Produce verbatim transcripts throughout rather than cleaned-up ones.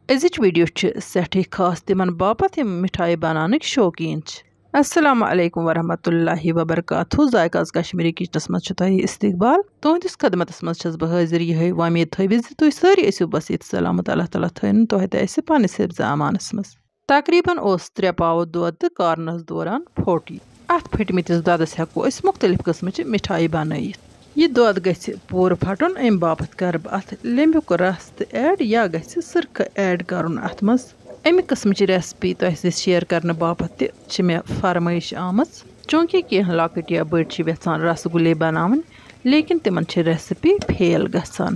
أزِچ ویڈیو چھِ سٮ۪ٹھٕے خاص تِمن باپتھ، یِم مِٹھایہِ بناونٕکۍ شوقیٖن چھِ۔ السلام علیکم ورحمۃ اللہ وبرکاتہ۔ ذائقہ آز کشمیری کچنس منٛز چھُ تۄہہِ استقبال۔ تُہنٛدِس خدمتس منٛز چھَس بہٕ حٲضِر۔ یِہوٚے وۄمید تھٲوِو زِ تُہۍ سٲری ٲسِو بس ییٚتہِ سلامت۔ اللہ تعالیٰ تھٲوِن تۄہہِ تہٕ اَسہِ پننِس حفظ امانس منٛز۔ تقریباً اوس ترٛےٚ پاوٕ دۄد تہٕ کارنَس دوران پھوٚٹ یہِ۔ اَتھ پھٔٹمٕتِس دۄدَس ہٮ۪کو أسۍ مُختٔلِف قٕسمٕچہِ مِٹھایہِ بَنٲیِتھ۔ یہِ دۄد گژھِ پوٗرٕ پھَٹُن، اَمہِ باپَتھ کَرٕ بہٕ اَتھ لیٚمبیُک رَس تہِ add یا گژھِ سِرکہٕ add کَرُن اَتھ منٛز۔ اَمہِ قٕسمٕچہِ recipe تۄہہِ سۭتۍ share کَرنہٕ باپَتھ تہِ چھِ مےٚ فرمٲیِش آمٕژ، چوٗنٛکہِ کینٛہہ لۄکٕٹۍ یا بٔڑۍ چھِ یَژھان رَسگُلے بَناوٕنۍ، لیکِن تِمَن چھِ recipe fail گژھان۔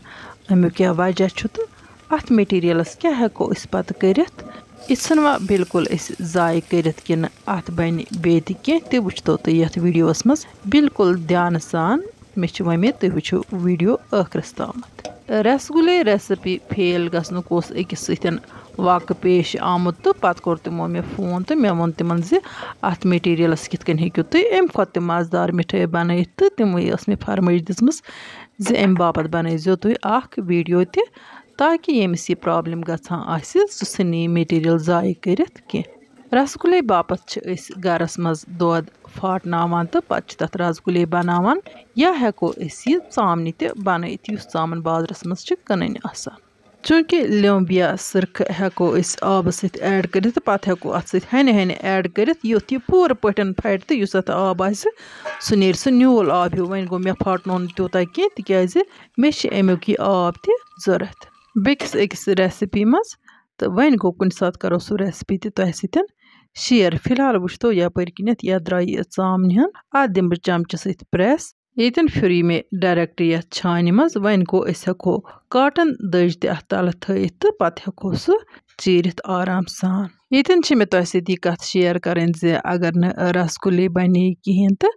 اَمیُک کیٛاہ وجہ چھُ تہٕ اَتھ materialس کیٛاہ ہٮ۪کو أسۍ پَتہٕ کٔرِتھ؟ یہِ ژھٕنوا بالکل أسۍ ضایع کٔرِتھ کِنہٕ اَتھ بَنہِ بیٚیہِ تہِ کینٛہہ، تہِ وٕچھتو تُہۍ یَتھ ویڈیوَس منٛز بالکل دھیانہٕ سان۔ مےٚ چھِ وۄمید تُہۍ وٕچھِو ویڈیو ٲخرَس تامَتھ۔ رسگُلے recipe fail گژھنُک اوس أکِس سۭتۍ واقعہٕ پیش آمُت تہٕ پَتہٕ کوٚر تِمو مےٚ فون تہٕ مےٚ ووٚن تِمَن زِ اَتھ materialس کِتھ کٔنۍ ہیٚکِو تُہۍ اَمہِ کھۄتہٕ تہِ مَزٕدار مِٹھٲے بَنٲیِتھ، تہٕ تِموٕے ٲس مےٚ فرمٲیش دِژمٕژ زِ اَمہِ باپَتھ بَنٲیزیو تُہۍ اَکھ ویڈیو تہِ، تاکہِ ییٚمِس یہِ problem گژھان آسہِ، سُہ ژھٕنہِ یہِ material ضایع کٔرِتھ کینٛہہ۔ رسگُلے باپتھ چھِ أسۍ گرس منٛز دۄد پھاٹناوان تہٕ پتہٕ چھِ تتھ رسگُلے بناوان، یا ہٮ۪کو أسۍ یہِ ژامنہِ تہِ بنٲیِتھ، یُس ژامن بازرس منٛز چھِ کٕنٕنۍ آسان۔ چوٗنٛکہِ لیوٚمب یا سِرکہٕ ہٮ۪کو أسۍ آبس سۭتۍ add کٔرِتھ تہٕ پتہٕ ہٮ۪کو اتھ سۭتۍ ہنہِ ہنہِ add کٔرِتھ، یُتھ یہِ پوٗرٕ پٲٹھۍ پھٹہِ تہٕ یُس اتھ آب آسہِ، سُہ نیرِ سُہ نیوٗل آب ہیوٗ۔ وۄنۍ گوٚو، مےٚ پھاٹنوو نہٕ تیوٗتاہ کینٛہہ، تِکیازِ مےٚ چھِ امیُک یہِ آب تہِ ضوٚرتھ۔ بیٚکِس أکِس recipe منٛز تہٕ وۄنۍ گوٚو، کُنہِ ساتہٕ کَرو سُہ recipe تہِ تۄہہِ سۭتۍ share۔ فی الحال وٕچھتو یَپٲرۍ کِنٮ۪تھ یَتھ درٛاو یہِ ژامنہِ ہن۔ اَتھ دِمہٕ بہٕ چمچہٕ سۭتۍ press۔ ییٚتٮ۪ن پھیُر یہِ مےٚ direct یَتھ چھانہِ منٛز۔ وۄنۍ گوٚو، أسۍ ہٮ۪کو cotton دٔج تہِ اَتھ تَلہٕ تھٲیِتھ تہٕ پَتہٕ ہٮ۪کو سُہ چیٖرِتھ آرام سان۔ ییٚتٮ۪ن چھِ مےٚ تۄہہِ سۭتۍ یہِ کَتھ share کَرٕنۍ زِ اگر نہٕ رسگُلے بَنے کِہیٖنۍ تہٕ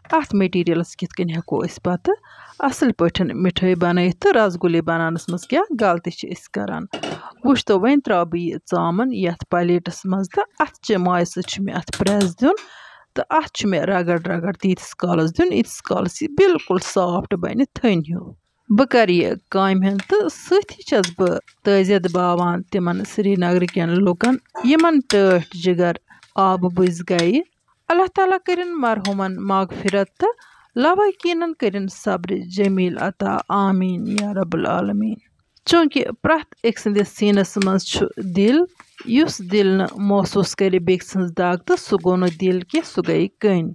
اَتھ materialس کِتھ کٔنۍ ہٮ۪کو أسۍ پَتہٕ اَصٕل پٲٹھۍ مِٹھٲے بَنٲیِتھ تہٕ رسگُلے بَناونَس منٛز کیٛاہ غلطی چھِ أسۍ کَران۔ وٕچھتو، وۄنۍ ترٛاوٕ بہٕ یہِ ژامَن یَتھ plateس منٛز تہٕ اَتھ چہِ مایہِ سۭتۍ چھُ مےٚ اَتھ press دیُن تہٕ اَتھ چھُ مےٚ رگڑ رگڑ تیٖتِس کالَس دیُن، ییٖتِس کالَس یہِ بالکل soft بَنہِ، تھٔنۍ ہیوٗ۔ بہٕ کَرٕ یہِ کامہِ ہُنٛد تہٕ سۭتی چھَس بہٕ تعزیت باوان تِمَن سرینگرٕ کٮ۪ن لُکَن، یِمَن ٹٲٹھۍ جِگر آبہٕ بٕزۍ گٔیہِ۔ اللہ تعالیٰ کٔرِن مرحوٗمَن مغفرت تہٕ لواحقیٖنَن کٔرِن صبرِ جمیٖل عطا۔ آمین یا رب العالمین۔ چوٗنٛکہِ پرٛٮ۪تھ أکۍ سٕنٛدِس سیٖنَس منٛز چھُ دِل، یُس دِل نہٕ محسوٗس کَرِ بیٚکہِ سٕنٛز دَگ، تہٕ سُہ گوٚو نہٕ دِل کینٛہہ، سُہ گٔیہِ کٔنۍ۔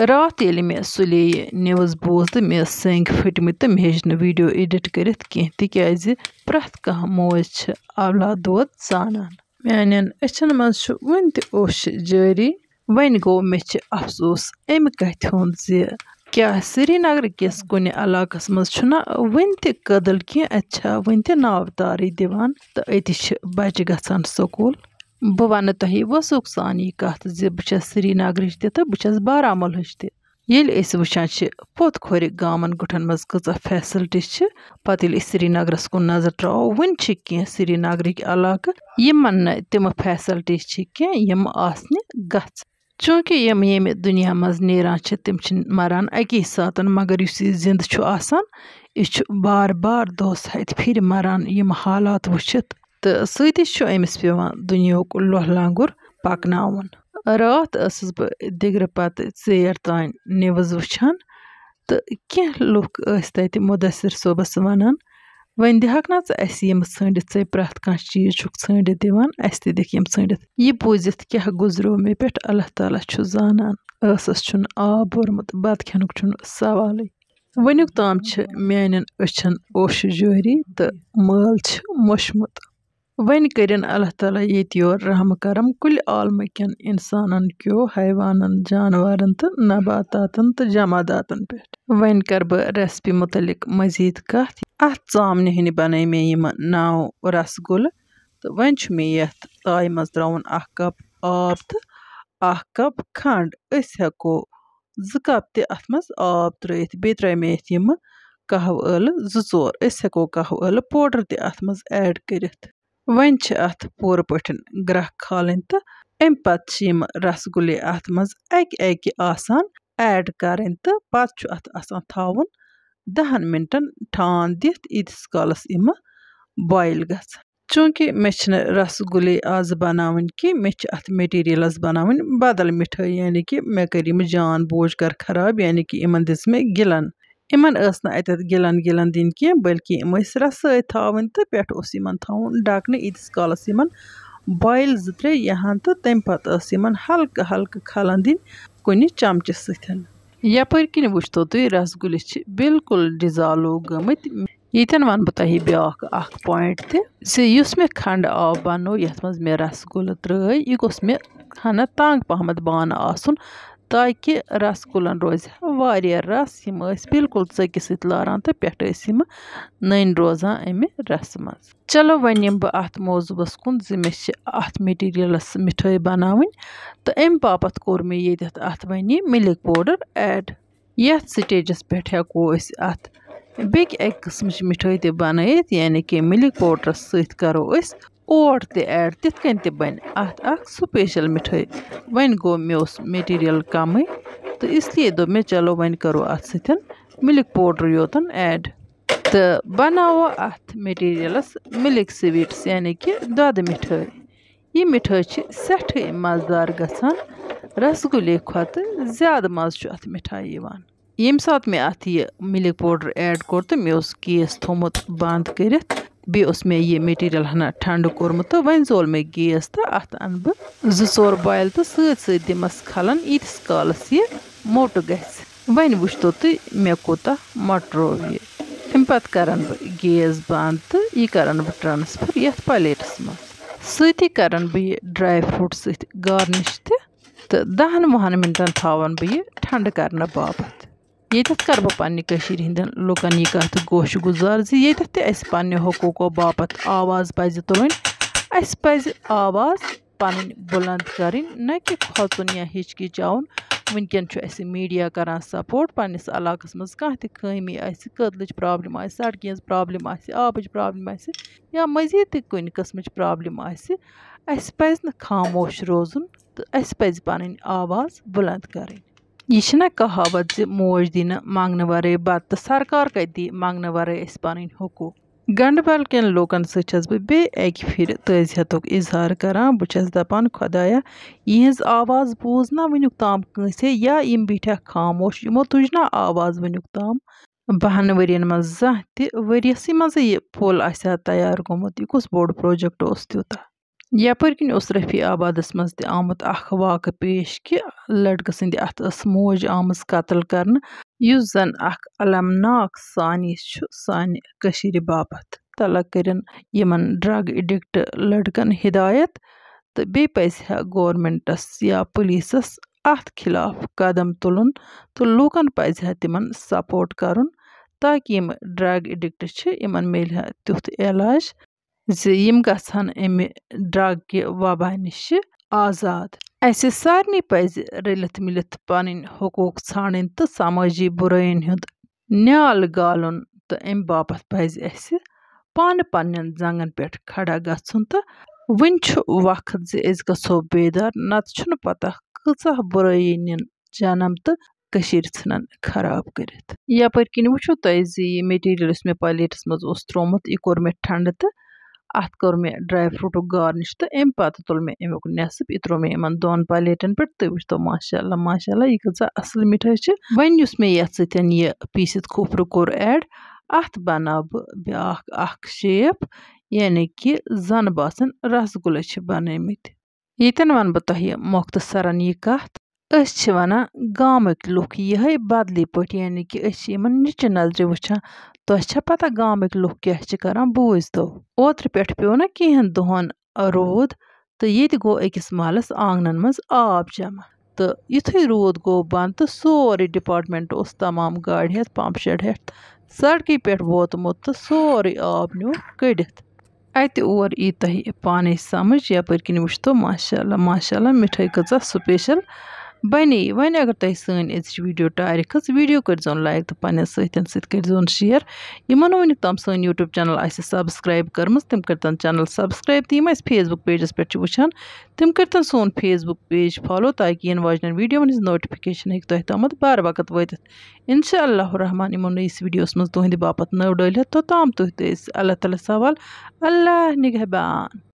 راتھ ییٚلہِ مےٚ سُلے یہِ news بوٗز تہٕ مےٚ ٲس سنٛگۍ پھٔٹمٕتۍ تہٕ مےٚ ہیٚچ نہٕ video edit کٔرِتھ کینٛہہ، تِکیٛازِ پرٛٮ۪تھ کانٛہہ موج چھِ اولاد دود زانان۔ میٛانٮ۪ن أچھَن منٛز چھُ وُنہِ تہِ اوٚش جٲری۔ وۄنۍ گوٚو، مےٚ چھِ افسوٗس اَمہِ کَتھِ ہُنٛد زِ کیٛاہ سرینگرٕ کِس کُنہِ علاقَس منٛز چھُنہ وُنہِ تہِ کٔدٕل کینٛہہ، اَتہِ چھا وُنہِ تہِ ناو تارٕے دِوان تہٕ أتی چھِ بَچہِ گژھان سکوٗل؟ بہٕ وَنہٕ تۄہہِ وثوق سان یہِ کَتھ زِ بہٕ چھَس سرینگرٕچ تہِ تہٕ بہٕ چھَس بارہمولہٕچ تہِ۔ ییٚلہِ أسۍ وٕچھان چھِ پوٚت کھورِ گامَن گُٹھَن منٛز کۭژاہ facility چھِ، پَتہٕ ییٚلہِ أسۍ سرینگرَس کُن نظر ترٛاوو، وٕنہِ چھِ کینٛہہ سرینگرٕکۍ علاقہٕ، یِمَن نہٕ تِمہٕ facility چھِ کینٛہہ، یِم آسنہِ گژھِ۔ چوٗنٛکہِ یِم ییٚمہِ دُنیا منٛز نیران چھِ، تِم چھِ مَران اَکی ساتَن، مگر یُس یہِ زِندٕ چھُ آسان، یہِ چھُ بار بار دۄہَس ہَتہِ پھِرِ مَران یِم حالات وٕچھِتھ۔ تہٕ سۭتی چھُ أمِس پٮ۪وان دُنیاہُک لوہ لنگُر پَکناوُن۔ راتھ ٲسٕس بہٕ دِگرٕ پَتہٕ ژیر تام news وٕچھان، تہٕ کینٛہہ لُکھ ٲسۍ تَتہِ مُدثر صٲبَس وَنان، "وۄنۍ دِہَکھ نا ژٕ اَسہِ یِم ژھٲنٛڈِتھ، ژےٚ پرٛٮ۪تھ کانٛہہ چیٖز چھُکھ ژھٲنٛڈِتھ دِوان، اَسہِ تہِ دِکھ یِم ژھٲنٛڈِتھ۔" یہِ بوٗزِتھ کیٛاہ گُزریو مےٚ پٮ۪ٹھ، اللہ تعالیٰ چھُ زانان۔ ٲسَس چھُنہٕ آب بوٚرمُت، بَتہٕ کھٮ۪نُک چھُنہٕ سوالٕے۔ وٕنیُک تام چھِ میٛانٮ۪ن أچھَن اوٚش جٲری تہٕ مٲل چھِ موٚشمُت۔ وۄنۍ کٔرِن اللہ تعالیٰ ییٚتہِ یور رحم کرم کُلہِ عالمہٕ کٮ۪ن اِنسانَن کیو، حیوانَن، جانوَرَن تہٕ نباتاتَن تہٕ جماداتَن پٮ۪ٹھ۔ وۄنۍ کَرٕ بہٕ recipe مُتعلِق مزید کَتھ۔ اَتھ ژامنہِ ہٕنٛدِ بَنٲے مےٚ یِمہٕ نَو رسگُلہٕ تہٕ وۄنۍ چھُ مےٚ یَتھ تایہِ منٛز ترٛاوُن اَکھ cup آب تہٕ اَکھ cup کھنٛڈ۔ أسۍ ہٮ۪کو زٕ cup تہِ اَتھ منٛز آب ترٛٲیِتھ۔ بیٚیہِ ترٛٲے مےٚ یَتھ یِمہٕ قہوٕ ٲلہٕ زٕ ژور۔ أسۍ ہٮ۪کو قہوٕ ٲلہٕ powder تہِ اَتھ منٛز add کٔرِتھ۔ وۄنۍ چھِ اَتھ پوٗرٕ پٲٹھۍ گرٛٮ۪کھ کھالٕنۍ تہٕ اَمہِ پَتہٕ چھِ یِم رسگُلے اَتھ منٛز اَکہِ اَکہِ آسان add کَرٕنۍ تہٕ پَتہٕ چھُ اَتھ آسان تھاوُن دَہَن مِنٹَن ٹھانٛڈ دِتھ، ییٖتِس کالَس یِمہٕ boil گژھن۔ چوٗنٛکہِ مےٚ چھِنہٕ رَسگُلے آز بَناوٕنۍ کینٛہہ، مےٚ چھِ اَتھ مٹیٖریَلَس بَناوٕنۍ بدل مِٹھٲے، یعنی کہِ مےٚ کٔر یِم جان بوجھ گَر خراب، یعنی کہِ یِمَن دِژ مےٚ گِلَن۔ یِمَن ٲس نہٕ اَتٮ۪تھ گِلَن گِلَن دِنۍ کینٛہہ، بلکہِ یِم ٲسۍ رَسٲے تھاوٕنۍ تہٕ پٮ۪ٹھٕ اوس یِمَن تھاوُن ڈَکہٕ۔ ییٖتِس کالَس یِمَن بویِل زٕ ترٛےٚ یِہَن تہٕ تَمہِ پَتہٕ ٲس یِمَن ہلکہٕ ہلکہٕ کھَلَن دِنۍ کُنہِ چمچہٕ سۭتۍ۔ یَپٲرۍ کِنۍ وٕچھتو تُہۍ، رَسگُلہِ چھِ بالکل ڈِزالو گٔمٕتۍ۔ ییٚتٮ۪ن وَنہٕ بہٕ تۄہہِ بیٛاکھ اَکھ پویِنٛٹ تہِ، زِ یُس مےٚ کھَنٛڈٕ آب بَنوو، یَتھ منٛز مےٚ رَسگُلہٕ ترٛٲے، یہِ گوٚژھ مےٚ ہَنا تنٛگ پَہمَتھ بانہٕ آسُن، تاکہِ رَسگُلَن روزِ ہا واریاہ رَس۔ یِم ٲسۍ بالکل ژٔکِس سۭتۍ لاران تہٕ پٮ۪ٹھٕ ٲسۍ یِم نٔنۍ روزان اَمہِ رَسہٕ منٛز۔ چلو، وۄنۍ یِمہٕ بہٕ اَتھ موضوٗعَس کُن زِ مےٚ چھِ اَتھ مٹیٖریَلَس مِٹھٲے بَناوٕنۍ، تہٕ اَمہِ باپَتھ کوٚر مےٚ ییٚتٮ۪تھ اَتھ وۄنۍ یہِ مِلِک پوڈَر ایڈ۔ یَتھ سٹیجَس پٮ۪ٹھ ہٮ۪کو أسۍ اَتھ بیٚکہِ اَکہِ قٕسمٕچ مِٹھٲے تہِ بَنٲیِتھ، یعنی کہِ مِلِک پوڈرَس سۭتۍ کَرو أسۍ اوٹ تہِ ایڈ۔ تِتھ کٔنۍ تہِ بَنہِ اَتھ اَکھ سپیشل مِٹھٲے۔ وۄنۍ گوٚو، مےٚ اوس مٹیٖریَل کَمٕے، تہٕ اس لیے دوٚپ مےٚ، چلو، وۄنۍ کَرو اَتھ سۭتۍ مِلِک پوڈر یوتَن ایڈ۔ تہٕ بَناوو اَتھ مٹیٖریَلَس مِلِک سویٖٹٕس، یعنی کہِ دۄدٕ مِٹھٲے۔ یہِ مِٹھٲے چھِ سٮ۪ٹھٕے مَزٕدار گژھان، رَسگُلے کھۄتہٕ زیادٕ مَزٕ چھُ اَتھ مِٹھایہِ یِوان۔ ییٚمہِ ساتہٕ مےٚ اَتھ یہِ مِلِک پوڈر ایڈ کوٚر تہٕ مےٚ اوس گیس تھوٚومُت بنٛد کٔرِتھ، بیٚیہِ اوس مےٚ یہِ مٹیٖریَل ہنا ٹھنٛڈٕ کوٚرمُت، تہٕ وۄنۍ زول مےٚ گیس تہٕ اَتھ اَنہٕ بہٕ زٕ ژور بویِل تہٕ سۭتۍ سۭتۍ دِمَس کھَلَن، ییٖتِس کالَس یہِ موٚٹ گژھِ۔ وۄنۍ وٕچھتو تُہۍ مےٚ کوٗتاہ مۄٹروو یہِ۔ اَمہِ پَتہٕ کَرَن بہٕ گیس بنٛد تہٕ یہِ کَرَن بہٕ ٹرانسفر یَتھ پلیٹَس منٛز۔ سۭتی کَرَن بہٕ یہِ ڈراے فروٹ سۭتۍ گارنِش تہِ، تہٕ دَہَن وُہَن مِنٹَن تھاوَن بہٕ یہِ ٹھنٛڈٕ کَرنہٕ باپَتھ۔ ییٚتٮ۪تھ کَرٕ بہٕ پنٛنہِ کٔشیٖرِ ہِنٛدٮ۪ن لُکَن یہِ کَتھ گوشہِ گُزار زِ ییٚتٮ۪تھ تہِ اَسہِ پنٛنہِ حقوٗقو باپَتھ آواز پَزِ تُلٕنۍ، اَسہِ پَزِ آواز پَنٕنۍ بُلنٛد کَرٕنۍ، نہ کہِ کھۄژُن یا ہِچکِچاوُن۔ وٕنکٮ۪ن چھُ اَسہِ میٖڈیا کَران سپورٹ، پنٛنِس علاقَس منٛز کانٛہہ تہِ خٲمی آسہِ، کٔدلٕچ پرابلم آسہِ، سڑکہِ ہِنٛز پرابلم آسہِ، آبٕچ پرابلم آسہِ، یا مزید تہِ کُنہِ قٕسمٕچ پرابلم آسہِ، اَسہِ پَزِ نہٕ خاموش روزُن تہٕ اَسہِ پَزِ پَنٕنۍ آواز بُلنٛد کَرٕنۍ۔ یہِ چھِنہ کہاوت زِ موج دی نہٕ منٛگنہٕ وَرٲے بَتہٕ، تہٕ سرکار کَتہِ دی منٛگنہٕ وَرٲے اَسہِ پَنٕنۍ حقوٗق؟ گنڈبل کٮ۪ن لوٗکَن سۭتۍ چھَس بہٕ بیٚیہِ اَکہِ پھِرِ تعزیتُک اظہار کران۔ بہٕ چھَس دَپان، خۄدایا، یِہٕنٛز آواز بوٗز نہ وٕنیُک تام کٲنٛسے، یا یِم بیٖٹھیا خاموش، یِمو تُج نہ آواز وٕنیُک تام؟ بَہَن ؤرِین منٛز زانٛہہ تہِ ؤرِیَسٕے منٛزٕے یہِ پُل آسہِ ہا تیار گوٚمُت، یہِ کُس بوٚڑ پروجیکٹ اوس تیوٗتاہ؟ یَپٲرۍ کِنۍ اوس رفیع آبادَس منٛز تہِ آمُت اَکھ واقعہٕ پیش کہِ لڑکہٕ سٕنٛدِ اَتھٕ ٲس موج آمٕژ قتل کرنہٕ، یُس زَن اَکھ المناک سانی چھُ سانہِ کٔشیٖرِ باپتھ۔ تَلہ کٔرِن یِمَن ڈرگ ایڈکٹ لڑکن ہدایت، تہٕ بیٚیہِ پَزِ ہا گورمنٹس یا پُلیٖسَس اَتھ خلاف قدم تُلُن، تہٕ لوٗکَن پَزِ ہا تِمَن سپورٹ کرُن، تاکہِ یِم ڈرگ ایڈکٹ چھِ، یِمَن میلہِ ہا تیُتھ علاج زِ یِم گژھن اَمہِ ڈرگ کہِ وبا نِشہِ آزاد۔ اَسہِ سارنٕے پَزِ رٔلِتھ مِلِتھ پَنٕنۍ حقوٗق ژھانڈٕنۍ تہٕ سمٲجی بُرٲیِن ہُنٛد نیال گالُن، تہٕ اَمہِ باپتھ پَزِ اَسہِ پانہٕ پننٮ۪ن زنٛگن پٮ۪ٹھ کھڑا گژھُن۔ تہٕ وُنہِ چھُ وقت زِ أسۍ گژھو بیدار، نتہٕ چھُنہٕ پتہ کۭژاہ بُرٲیی نِن جنم تہٕ کٔشیٖرِ ژھٕنن خراب کٔرِتھ۔ یپٲرۍ کِنۍ وٕچھِو تُہۍ زِ یہِ مٹیٖریل یُس مےٚ پلیٹس منٛز اوس ترٛوومُت، یہِ کوٚر مےٚ ٹھنڈٕ تہٕ اَتھ کوٚر مےٚ ڈراے فروٹُک گارنِش، تہٕ اَمہِ پتہٕ تُل مےٚ اَمیُک نٮ۪صٕف، یہِ ترٛوو مےٚ یِمن دۄن پلیٹن پٮ۪ٹھ۔ تُہۍ وٕچھتو، ماشاء اللہ، ماشاء اللہ، یہِ کۭژاہ اَصٕل مِٹھٲے چھِ۔ وۄنۍ یُس مےٚ یَتھ سۭتۍ یہِ پیٖسِتھ کھوٗپرٕ کوٚر ایڈ، اَتھ بناو بہٕ بیٛاکھ اکھ شیپ، یعنی کہِ زَن باسان رسگُلہٕ چھِ بنٲومٕتۍ۔ ییٚتٮ۪ن وَنہٕ بہٕ تۄہہِ مۄختصرن یہِ کَتھ۔ أسۍ چھِ وَنان گامٕکۍ لُکھ یِہوٚے بدلی پٲٹھۍ، یعنی کہِ أسۍ چھِ یِمن نِچہِ نظرِ وٕچھان۔ تۄہہِ چھا پتہ گامٕکۍ لُکھ کیٛاہ چھِ کران؟ بوٗزتو، اوترٕ پٮ۪ٹھ پیوٚو نہ کینٛہَن دۄہَن روٗد، تہٕ ییٚتہِ گوٚو أکِس محلَس آنٛگنَن منٛز آب جمع۔ تہٕ یُتھُے روٗد گوٚو بنٛد تہٕ سورُے ڈپارٹمنٹ اوس تمام گاڑِ ہٮ۪تھ، پمپ شیڈ ہٮ۪تھ، سڑکہِ پٮ۪ٹھ ووتمُت تہٕ سورُے آب نیوٗ کٔڑِتھ۔ اَتہِ اور یی تۄہہِ پانَے سمجھ، یَپٲرۍ کِنۍ وٕچھتو، ماشاء اللہ، ماشاء اللہ، مِٹھٲے کۭژاہ سُپیشل۔ بَنے۔ وۄنۍ اگر تۄہہِ سٲنۍ أزِچ ویٖڈیو ٹارِ کھٔژ، ویٖڈیو کٔرۍزیون لایک تہٕ پنٛنٮ۪ن سۭتٮ۪ن سۭتۍ کٔرۍزیون شِیَر۔ یِمَن نہٕ وٕنیُک تام سٲنۍ YouTube چَنَل آسہِ سبسکرایب کٔرمٕژ، تِم کٔرۍتَن چَنَل سبسکرایب۔ تہٕ یِم اَسہِ Facebook پیجَس پٮ۪ٹھ چھِ وٕچھان، تِم کٔرۍتَن سون Facebook پیج فالو، تاکہِ یِنہٕ واجنٮ۪ن ویٖڈیووَن ہِنٛز نوٹیفکیشن ہیٚکہِ تۄہہِ تامَتھ بار وقت وٲتِتھ۔ اِنشاء اللہ الرحمن یِمو نٔیِس ویٖڈیوَس منٛز تُہٕنٛدِ باپَتھ نٔو ڈٲلۍ ہٮ۪تھ۔ توٚتام تُہۍ تہٕ أسۍ اللہ تعالیٰ سوال۔ اللہ نگہبان۔